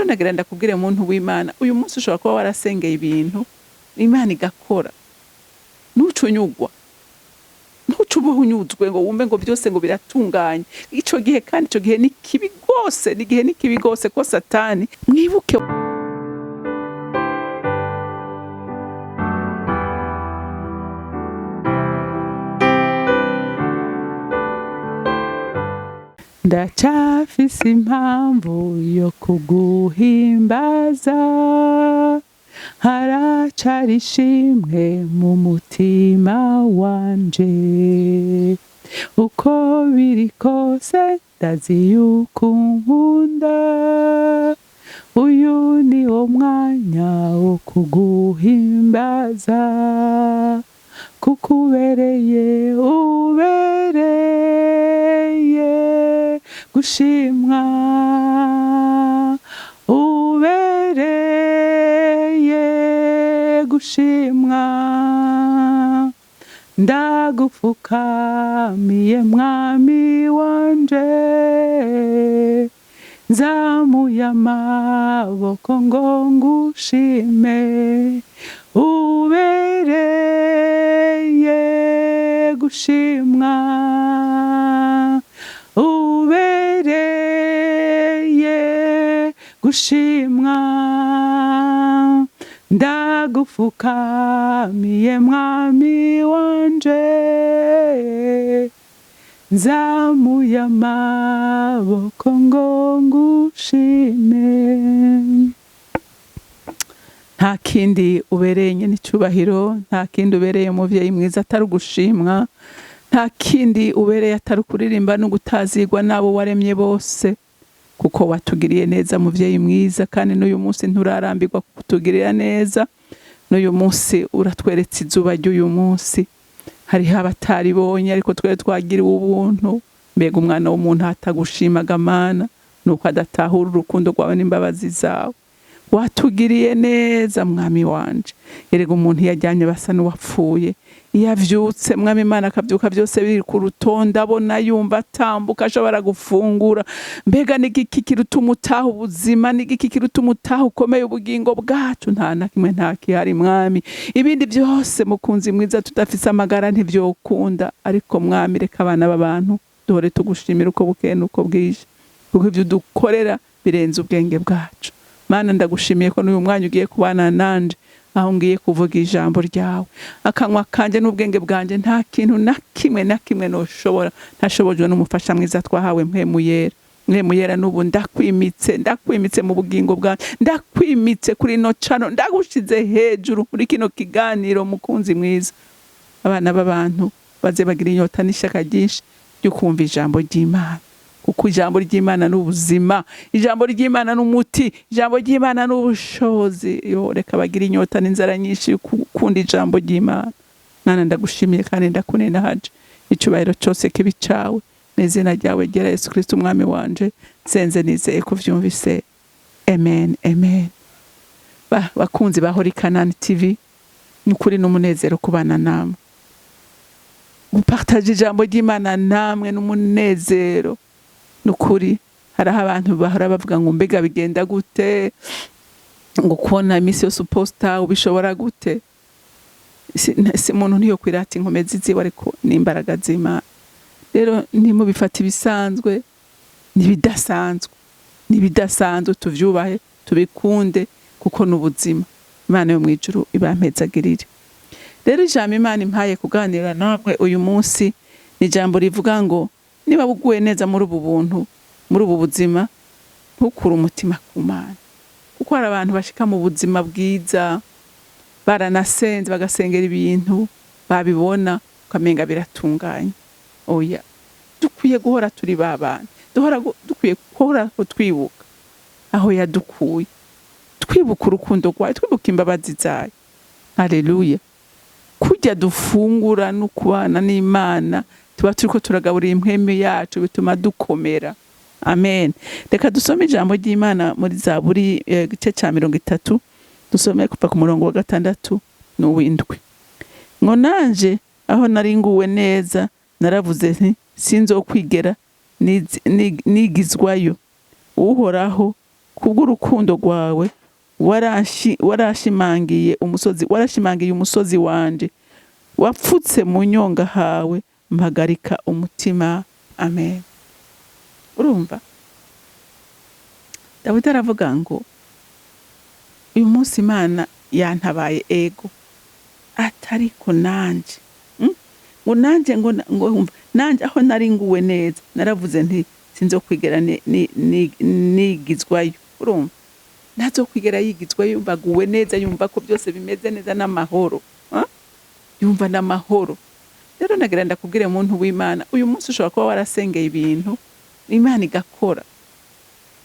Nagira ndakubwire muntu w'Imana, uyu munsi ushobora kuba warasengeye ibintu Imana igakora, ntucunyugwa, ntuce unyuzwe ngo wumve ngo byose ngo biratunganye. Ico gihe kandi ico gihe ni kibi rwose, ni igihe ni kibi rwose ko Satani mwibuke. Ndacafise impamvu yo kuguhimbaza, haracari ishimwe mu mutima wanje. Uko biri kose ndazi yuko unkunda, uyu ni wo mwanya wo kuguhimbaza, kuko ubereye, ubereye gushimwa, ubereye gushimwa. Ndagupfukamiye mwami wanje, nzamuye amaboko ngo ngushime, ubereye gushimwa, ubereye gushimwa. Ndagupfukamiye mwami wanje, nzamuye amaboko ngo ngushime. Nta kindi ubereye nyene icubahiro, nta kindi ubereye umuvyeyi mwiza atari ugushimwa, nta kindi ubereye atari ukuririmba no gutazigwa n'abo waremye bose, kuko watugiriye neza muvyeyi mwiza, kandi n'uyu munsi nturarambirwa kutugirira neza. N'uyu munsi uratweretse izuba ry'uyu munsi, hariho abataribonye ariko twere twagiriwe ubuntu. Mbega umwana w'umuntu atagushimaga Mana, nuko adatahura urukundo rwawe n'imbabazi zawe. Watugiriye neza mwami wanje. Erega umuntu iyo ajyanye basa n'uwapfuye, iyo avyutse mwami Imana akavyuka vyose biri ku rutonde, abona yumva atambuka ashobora gufungura. Mbega n'igiki kiruta umutaha ubuzima? N'igiki kiruta umutaha ukomeye ubugingo bwacu? Nta na kimwe, nta kihari mwami. Ibindi byose mukunzi mwiza tudafise amagara ntivyokunda, ariko mwami reka abana b'abantu duhore tugushimira uko bukeye n'uko bwije, kuko ivyo udukorera birenze ubwenge bwacu. Mana ndagushimiye ko n'uyu mwanya ugiye kubana nanje, aho ngiye kuvuga ijambo ryawe. Akanwa kanje n'ubwenge bwanje nta kintu na kimwe na kimwe noshobora, ntashobojwe n'umufasha mwiza twahawe Mpwemu Yera. Mpwemu Yera n'ubu ndakwimitse, ndakwimitse mu bugingo bwanjye, ndakwimitse kuri ino cano, ndagushize hejuru muri kino kiganiro mukunzi mwiza. Abana b'abantu baze bagira inyota n'ishaka ryinshi ryo kumva ijambo ry'Imana, kuko ijambo ry'Imana ni ubuzima, ijambo ry'Imana ni umuti, ijambo ry'Imana ni ubushobozi. Yo reka bagira inyota n'inzara nyinshi yo gukunda ijambo ry'Imana. Mana ndagushimiye kandi ndakunena haje, icubahiro cose kibi cawe, n'izina ryawe ryera Yesu Kristo umwami wanje, nsenze nizeye ko vyumvise. Amen, amen. Bakunzi ba Holy Canaan TV, nukuri n'umunezero kubana namwe, gupartage ijambo ry'Imana namwe n'umunezero. Nukuri hariho abantu bahora bavuga ngo mbega bigenda gute, ngo kubona iminsi yose uposta ubishobora gute? Si umuntu ntiyo kwirata inkomezi ziwe, ariko n'imbaraga z'Imana. Rero ntimubifate ibisanzwe, nibidasanzwe, nibidasanzwe, tuvyubahe tubikunde, kuko n'ubuzima. Imana yo mwijuru ibampezagirire. Rero ijambo Imana impaye kuganira namwe uyu munsi ni ijambo rivuga ngo niba uguwe neza muri ubu buntu, muri ubu buzima, ntukure umutima ku Mana. Kuko hari abantu bashika mu buzima bwiza baranasenze bagasengera ibintu babibona ukamenga biratunganye. Oya, dukwiye guhora turi babana, dukwiye guhora twibuka aho yadukuye, twibuka urukundo rwayo, twibuka imbabazi zayo. Haleluya. Kurya dufungura no kubana n'Imana, tuba turiko turagaburira impwemu yacu, bituma dukomera. Amen. Reka dusome ijambo ry'Imana muri Zaburi igice ca 30, dusome kuva ku murongo wa 6 n'uw'indwi. Ngo nanje aho nari nguwe neza naravuze nti sinzokwigera nigizwayo, Uhoraho Kubw'urukundo rwawe warashimangiye umusozi, warashimangiye umusozi wanje. Wapfutse mu nyonga hawe, mpagarika umutima. Amen. Urumva, Dawidi aravuga ngo uyu munsi Imana yantabaye, ego, atariko nanje, Ngo nanje ngo umva, nanje aho nari nguwe neza, naravuze nti sinzokwigera nigizwayo. Urumva, ntazokwigera yigizwayo. Yumva aguwe neza, yumva ko byose bimeze neza n'amahoro, ah? Yumva n'amahoro. Rero nagira ndakubwire, muntu w'Imana, uyu munsi ushobora kuba warasengeye ibintu, Imana igakora,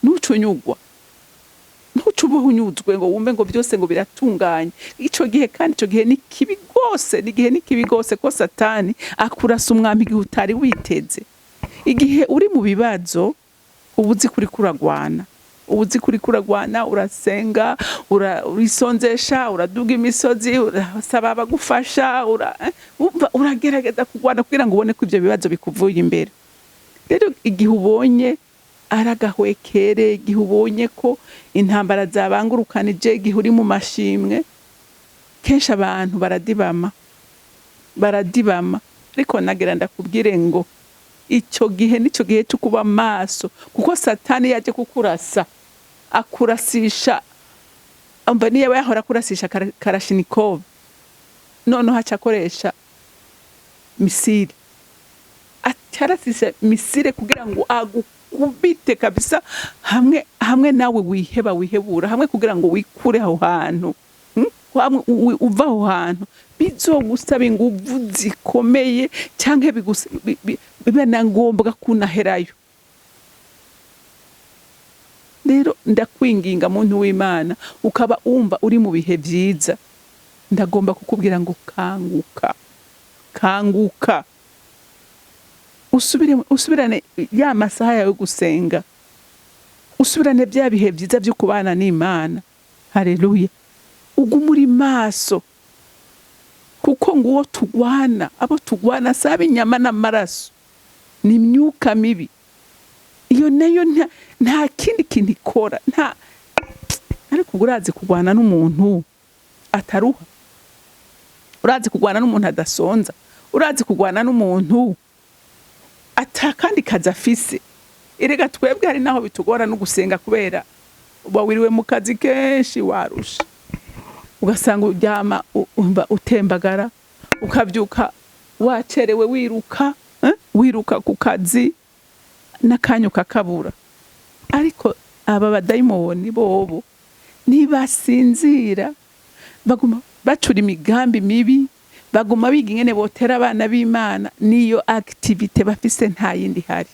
ntucunyugwa, ntuce ubeho unyuzwe ngo wumve ngo byose ngo biratunganye ico gihe. Kandi ico gihe ni kibi rwose, ni igihe ni kibi rwose, ko Satani akurasa umwambi igihe utari witeze. Igihe uri mu bibazo, uba uzi kuri kuragwana, uba uzi kuri kuragwana, urasenga, urisonzesha, uraduga imisozi, urasaba abagufasha, umva, uragerageza kurwana kugira ngo ubone ko ivyo bibazo bikuvuye imbere. Rero igihe ubonye ari agahwekere, igihe ubonye ko intambara zabangurukanije, igihe uri mu mashimwe, kenshi abantu baradibama, baradibama. Ariko nagira ndakubwire ngo icyo gihe nicyo gihe cyo kuba maso, kuko Satani yaje kukurasa, akurasisha, umva, niyo yahora akurasisha kalashnikov, noneho aca akoresha missile, acarasisha missile kugira ngo agukubite kabisa, hamwe hamwe nawe wiheba, wihebura, hamwe kugira ngo wikure aho hantu, Hamwe uva aho hantu bizogusaba inguvu zikomeye, canke bibe na ngombwa kunaherayo. Rero ndakwinginga, muntu w'Imana, ukaba wumva uri mu bihe vyiza, ndagomba kukubwira ngo kanguka, kanguka, usubire, usubirane ya masaha yawe yo gusenga, usubirane bya bihe byiza byo kubana n'Imana. Haleluya! Ugume uri maso, kuko nguwo tugwana, abo tugwana si ab'inyama n'amaraso, ni imyuka mibi. Iyo nayo nta kindi kintu ikora, nta ariko ubwo urazi kurwana n'umuntu ataruha, urazi kurwana n'umuntu adasonza, urazi kurwana n'umuntu ata kandi kazi afise. Erega twebwe hari naho bitugora no gusenga, kubera uba wiriwe mu kazi kenshi, warusha, ugasanga uryama umva utembagara, ukabyuka wacerewe, wiruka, eh? Wiruka ku kazi, n'akanya ukakabura. Ariko aba badayimoni bobo ntibasinzira, baguma bacura imigambi mibi, baguma biga ingene botera abana b'Imana. Niyo activité bafise, nta yindi ihari.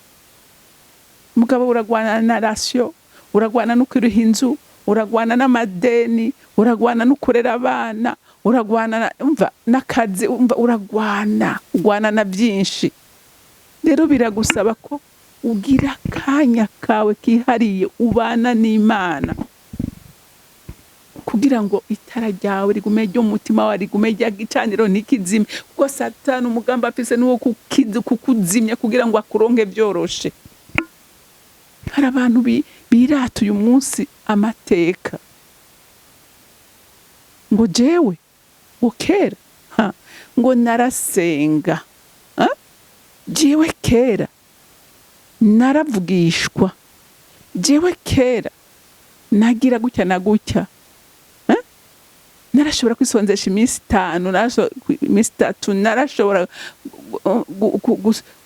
Mugabo uragwana na ration, uragwana no kwiriha inzu, uragwana n'amadeni, uragwana no kurera abana, uragwana umva, n'akazi, umva, uragwana, urwana na byinshi. Rero biragusaba ko ugira akanya kawe kihariye ubana n'Imana, kugira ngo itara ryawe rigume ryo mu mutima wawe, rigume rya gicaniro, ntikizime, kuko Satani umugambi afise nuwo kukuzimya kugira ngo akuronke byoroshe. Hari abantu birata uyu munsi amateka, ngo jewe ngo kera, ha, ngo narasenga, ha? Jewe kera naravugishwa, jewe kera nagira gutya na gutya, eh? Narashobora kwisonzesha iminsi 5, iminsi 3, narashobora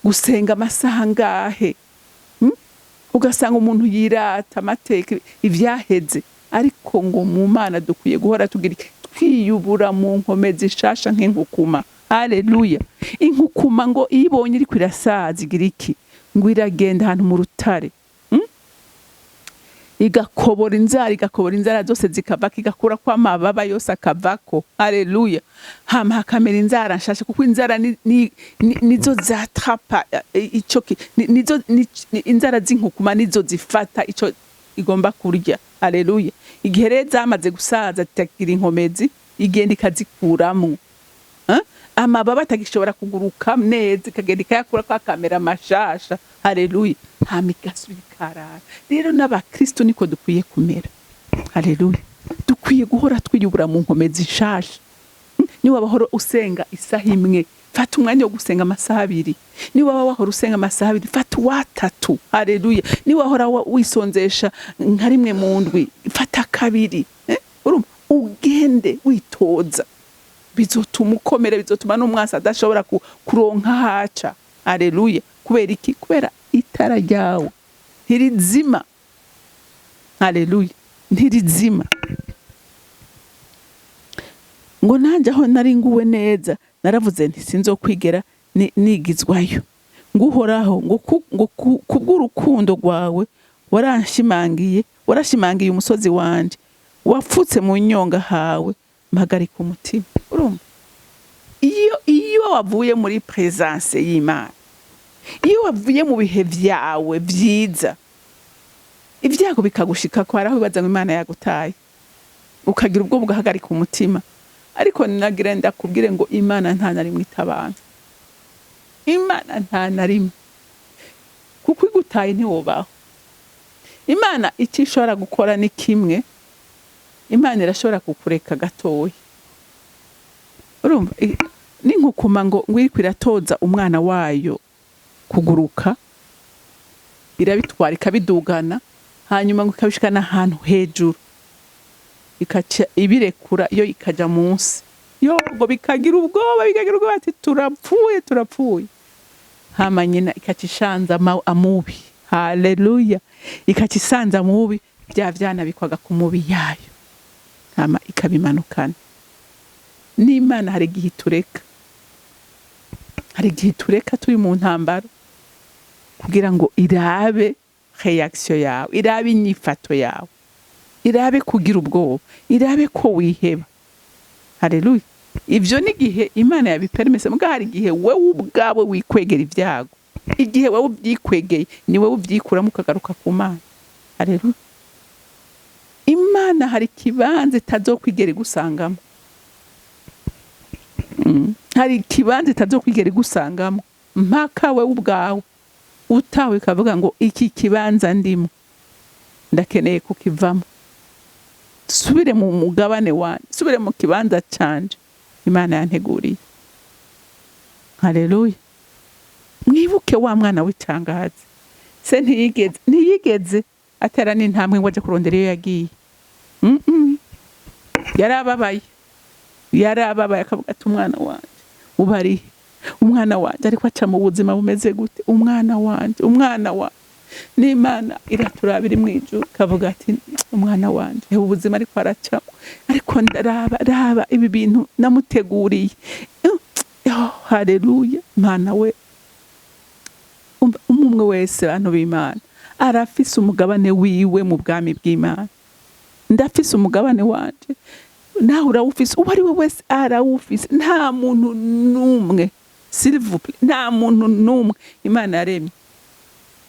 gusenga amasaha ngahe. Ugasanga umuntu yirata amateka, ivyaheze. Ariko ngo mu Mana dukwiye guhora tugira iki? Twiyubura mu nkomezi zishasha nk'inkukuma. Haleluya! Inkukuma ngo iyo ibonye iriko irasaza, igira iki? Ngo iragenda ahantu mu rutare, Igakobora inzara, igakobora inzara zose zikavako, igakurako amababa yose akavako. Haleluya! Hama hakamera inzara nshasha, kuko inzara nizo zatrapa ico nizo inzara z'inkukuma nizo zifata ico igomba kurya. Haleluya! Igihe rero zamaze gusaza, zitagira inkomezi, igenda ikazikuramwo. Amababa atagishobora kuguruka neza, ikagenda ikayakurako akamera mashasha. Haleluya! Hama igasubira ikarara. Rero n'abakristo niko dukwiye kumera. Haleluya! Dukwiye guhora twiyubura mu nkomezi nshasha. Niba wahora usenga isaha imwe, fata umwanya wo gusenga amasaha 2. Niba waba wahora usenga amasaha 2, fata uwatatu. Haleluya! Niba wahora wisonzesha nka rimwe mu ndwi, fata kabiri. Urumva, ugende witoza, bizotuma ukomera, bizotuma n'umwasi adashobora kuronka haca. Haleluya! Kubera iki? Kubera itara ryawe ntirizima. Haleluya! Ntirizima. Ngo nanjye aho nari nguwe neza, naravuze nti: "Sinzokwigera nigizwayo." Ngo Uhoraho, ngo kubw'urukundo rwawe waranshimangiye, warashimangiye umusozi wanje, wapfutse mu nyonga hawe, mpagarika umutima. Urumva, iyo wavuye muri présence y'Imana, iyo wavuye mu bihe vyawe vyiza, ibyago bikagushika, ko hari aho wibaza ngo Imana yagutaye, ukagira ubwo bugahagarika umutima. Ariko nagira ndakubwire ngo Imana nta na rimwe itabana. Imana nta na rimwe, kuko igutaye ntiwobaho. Imana icyo ishobora gukora ni kimwe: Imana irashobora kukureka gatoya. Urumva, n'inkukuma ngo iriko iratoza umwana wayo kuguruka, irabitwara ikabidugana, hanyuma ngo ikabishikana ahantu hejuru, ikaca ibirekura, iyo ikaja munsi yo, ngo bikagira ubwoba, bikagira ubwoba, ati: "Turapfuye, turapfuye." Hama nyina ikaca ishanza amubi. Haleluya! Ikaca isanza amubi, bya vyana bikwaga ku mubi yayo, hama ikabimanukana. N'Imana hari igihe itureka, hari igihe itureka turi mu ntambara kugira ngo irabe réaction yawe, irabe inyifato yawe, irabe kugira ubwoba, irabe ko wiheba. Haleluya! Ivyo ni igihe Imana yabipermise. Muga hari igihe wewe ubwawe wikwegera ibyago. Igihe wewe ubyikwegeye, ni wewe ubyikuramo ukagaruka ku Mana. Haleluya! Imana hari ikibanza itazokwigera igusangamo. Hari ikibanza itazokwigera igusangamo mpaka wewe ubwawe utawe ikavuga ngo: "Iki kibanza ndimo ndakeneye kukivamo, subire mu mugabane wanje, subire mu kibanza canje Imana yanteguriye." Haleluya! Mwibuke wa mwana w'itangaza, se ntiyigeze atera n'intambwe ngo aje kurondera iyo yagiye. Yarababaye, yarababaye, akavuga ati: "Umwana wanje uba arihe? Umwana wanje ariko aca mu buzima bumeze gute? Umwana wanje, umwana wanje." N'Imana iraturaba iri mu ijuru, ikavuga ati: "Umwana wanje, reba ubuzima ariko aracamo, ariko ndaraba, raba ibi bintu namuteguriye." Oh, haleluya! Mana we! Umwe wese, bantu b'Imana, arafise umugabane wiwe mu bwami bw'Imana. Ndafise umugabane wanje, nawe urawufise, uwo ari we wese arawufise. Nta muntu n'umwe, s'il vous plaît, nta muntu n'umwe Imana yaremye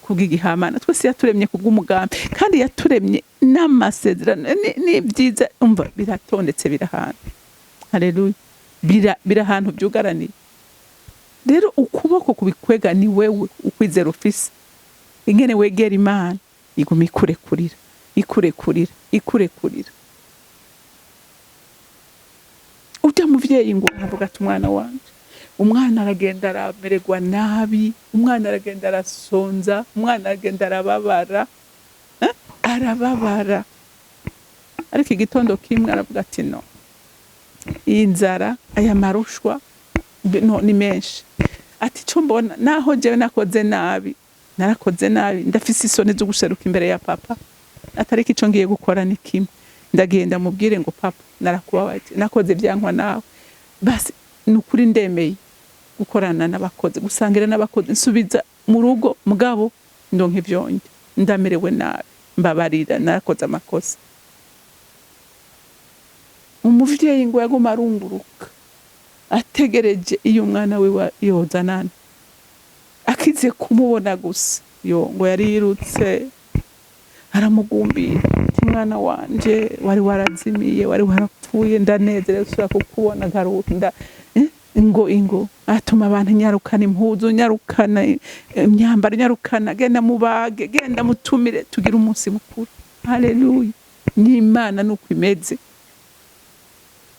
kubw'igihamana. Twese yaturemye kubw'umugambi, kandi yaturemye n'amasezerano n'ibyiza. Umva, biratondetse, biri ahantu. Haleluya! Biri ahantu byugaraniye. Rero ukuboko kubikwega ni wewe, ukwizera ufise, ingene wegera Imana, iguma ikurekurira, ikurekurira, ikurekurira. Ujya muvyeyi ngo aravuga ati: "Umwana wanje." Umwana aragenda aramererwa nabi, umwana aragenda arasonza, umwana aragenda arababara, eh? Arababara. Ariko igitondo kimwe aravuga ati: "No, iyi nzara, aya marushwa no, ni menshi." Ati: "Ico mbona, naho jewe nakoze nabi, narakoze nabi, ndafise isoni zo guseruka imbere ya papa, atariko ico ngiye gukora ni kimwe: ndagenda mubwire ngo: 'Papa, narakubabaje, nakoze ibyankwa nawe. Basi ni ukuri, ndemeye gukorana n'abakozi, gusangira n'abakozi, nsubiza mu rugo, mugabo ndonka ivyonjye, ndamerewe nabi, mbabarira, narakoze amakosa.'" Umuvyeyi ngo yaguma arunguruka ategereje iyo umwana we yozanana, akize kumubona gusa, yo ngo yarirutse aramugumbira ati: "Mwana wanje, wari warazimiye, wari warapfuye, ndanezerewe gusubira kukubona, garuka." Ingo ingo atuma abantu, nyarukana impuzu, nyarukana imyambaro, nyarukana, genda mubage, genda mutumire, tugire umunsi mukuru. Haleluya! N'Imana nuko imeze.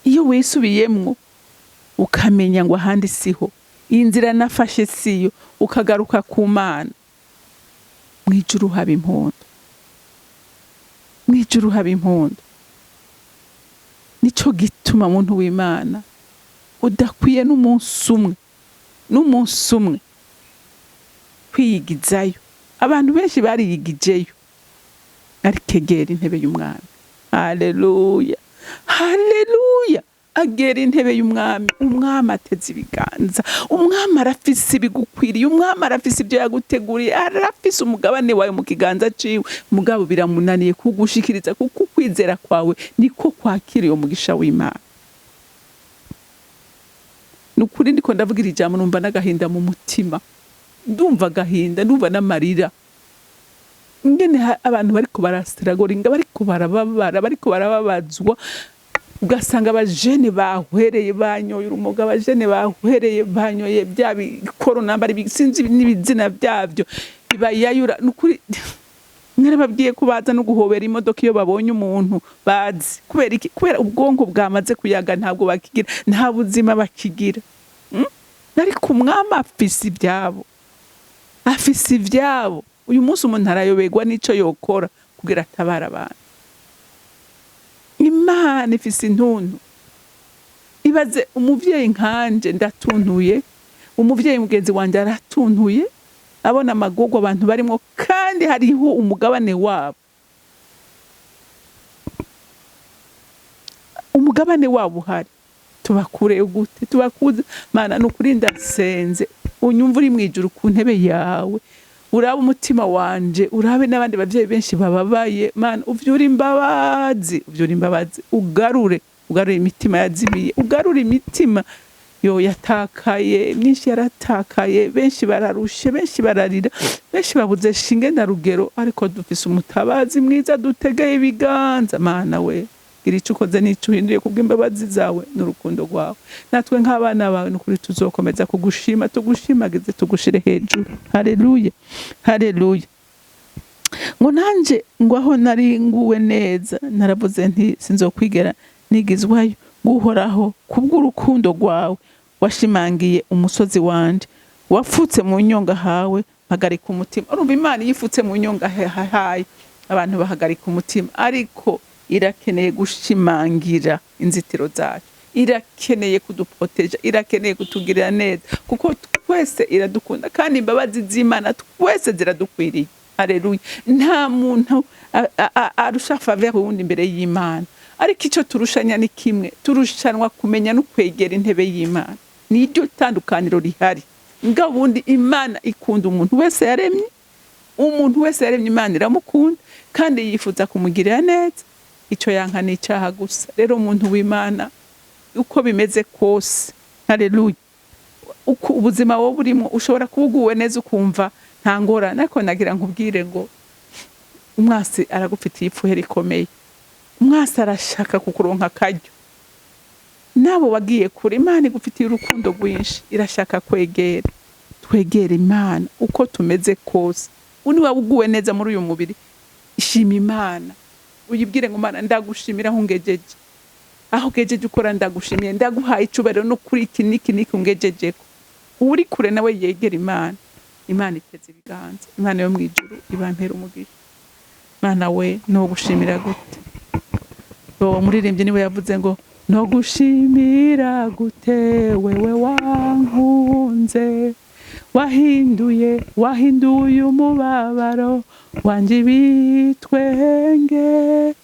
Iyo wisubiyemwo ukamenya ngo ahandi siho, iyi nzira nafashe siyo, ukagaruka ku Mana, mw'ijuru haba impundu, mw'ijuru haba impundu. Nico gituma, muntu w'Imana, udakwiye n'umunsi umwe, n'umunsi umwe kwiyigizayo. Abantu benshi bariyigijeyo, ariko egera intebe y'umwami. Haleluya, haleluya! Agera intebe y'umwami, umwami ateze ibiganza. Umwami arafise ibigukwiriye, umwami arafise ibyo yaguteguriye, arafise umugabane wawe mu kiganza ciwe. Mugabo biramunaniye kugushikiriza, kuko ukwizera kwawe niko kwakira uyo mugisha w'Imana. Ni ukuri, ndiko ndavuga iri jambo numva n'agahinda mu mutima, ndumva agahinda, ndumva n'amarira, ingene abantu bariko barasiragoringa, bariko barababara, bariko barababazwa. Ugasanga abajene bahwereye banyoye urumoga, abajene bahwereye banyoye bya bikoronambari, sinzi n'ibizina byabyo bibayayura. Ni ukuri, narababwiye ko baza no guhobera imodoka iyo babonye umuntu bazi. Kubera iki? Kubera ubwonko bwamaze kuyaga, ntabwo bakigira, nta buzima bakigira. Ariko umwami afise ibyabo, afise ibyabo. Uyu munsi umuntu arayoberwa n'ico yokora kugira atabara abantu. Imana ifise intuntu. Ibaze umuvyeyi nkanje ndatuntuye, umuvyeyi mugenzi wanje aratuntuye, abona amagorwa abantu barimwo kandi hariho umugabane wabo, umugabane wabo uhari. Tubakure gute? Tubakuze? Mana, ni ukuri ndasenze, unyumva uri mw'ijuru ku ntebe yawe, urabe umutima wanje, urabe n'abandi bavyeyi benshi bababaye. Mana, uvyure imbabazi, uvyure imbabazi, ugarure, ugarure imitima yazimiye, ugarure imitima yo yatakaye. Myinshi yaratakaye, benshi bararushe, benshi bararira, benshi babuze shinge na rugero. Ariko dufise umutabazi mwiza dutegeye ibiganza. Mana we, gira ico ukoze n'ico uhinduye kubw'imbabazi zawe n'urukundo rwawe. Natwe nk'abana bawe, nukuri tuzokomeza kugushima, tugushimagize, tugushire hejuru. Haleluya, haleluya! Ngo nanje ngo aho nari nguwe neza, naravuze nti: "Sinzokwigera nigizwayo." Guhoraho, kubw'urukundo rwawe washimangiye umusozi wanje, wapfutse mu nyonga hawe, mpagarika umutima. Urumva, Imana iyo ifutse mu nyonga hayo, abantu bahagarika umutima. Ariko irakeneye gushimangira inzitiro zacu, irakeneye kuduproteja, irakeneye kutugirira neza, kuko twese iradukunda kandi imbabazi z'Imana twese ziradukwiriye. Haleluya! Nta muntu arusha faveur uwundi imbere y'Imana, ariko icyo turushanya ni kimwe: turushanwa kumenya no kwegera intebe y'Imana. Niryo tandukaniro rihari. Nga ubundi Imana ikunda umuntu wese yaremye. Umuntu wese yaremye, Imana iramukunda kandi yifuza kumugirira neza. Icyo yanka ni icyaha gusa. Rero umuntu w'Imana, uko bimeze kose, haleluya, uko ubuzima wowe burimo, ushobora kuba uguwe neza, ukumva nta ngorane, ariko nagira nkubwire ngo umwasi aragufitiye ipfuhe rikomeye. Umwasi arashaka kukuronka akaryo nabo wagiye kure. Imana igufitiye urukundo rwinshi, irashaka kwegera. Twegere Imana uko tumeze kose. Uni waba uguwe neza muri uyu mubiri, shima Imana, uyibwire ngo: "Mana, ndagushimira aho ungejeje, aho ugejeje ukora, ndagushimiye, ndaguhaye icubahiro no kuri iki n'iki n'iki ungejejeko." Uri kure nawe yegera Imana, Imana iteze ibiganza. Imana yo mu ijuru ibampera umugisha. Mana we, no gushimira gute? Uwo muririmbyi niwe yavuze ngo: "No gushimira gute, wewe wankunze, wahinduye, wahinduye umubabaro wanje ibitwenge.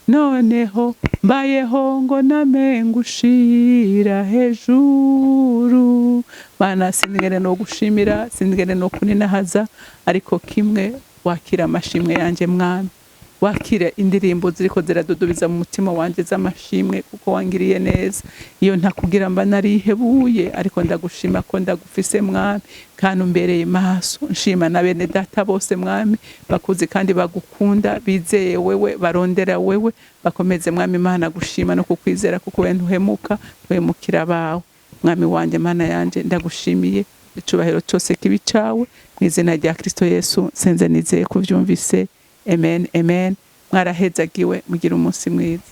Noneho mbayeho ngo name ngushira hejuru." Mana, sinigere no gushimira, sinigere no kuninahaza, ariko kimwe, wakira amashimwe yanje. Mwami, wakira indirimbo ziriko ziradudubiza mu mutima wanje z'amashimwe, kuko wangiriye neza. Iyo ntakugira mba narihebuye, ariko ndagushima ko ndagufise, Mwami, kandi umbereye maso. Nshima na bene data bose, Mwami, bakuzi kandi bagukunda, bizeye wewe, barondera wewe. Bakomeze, Mwami Imana, gushima no kukwizera, kuko we ntuhemuka, uhemukira abawe. Mwami wanjye, Mana yanjye, ndagushimiye. Icubahiro cyose kibi cawe, mu izina rya Kristo Yesu nsenze nizeye kuvyumvise. Amen, amen. Mwarahezagiwe, mugire umunsi mwiza.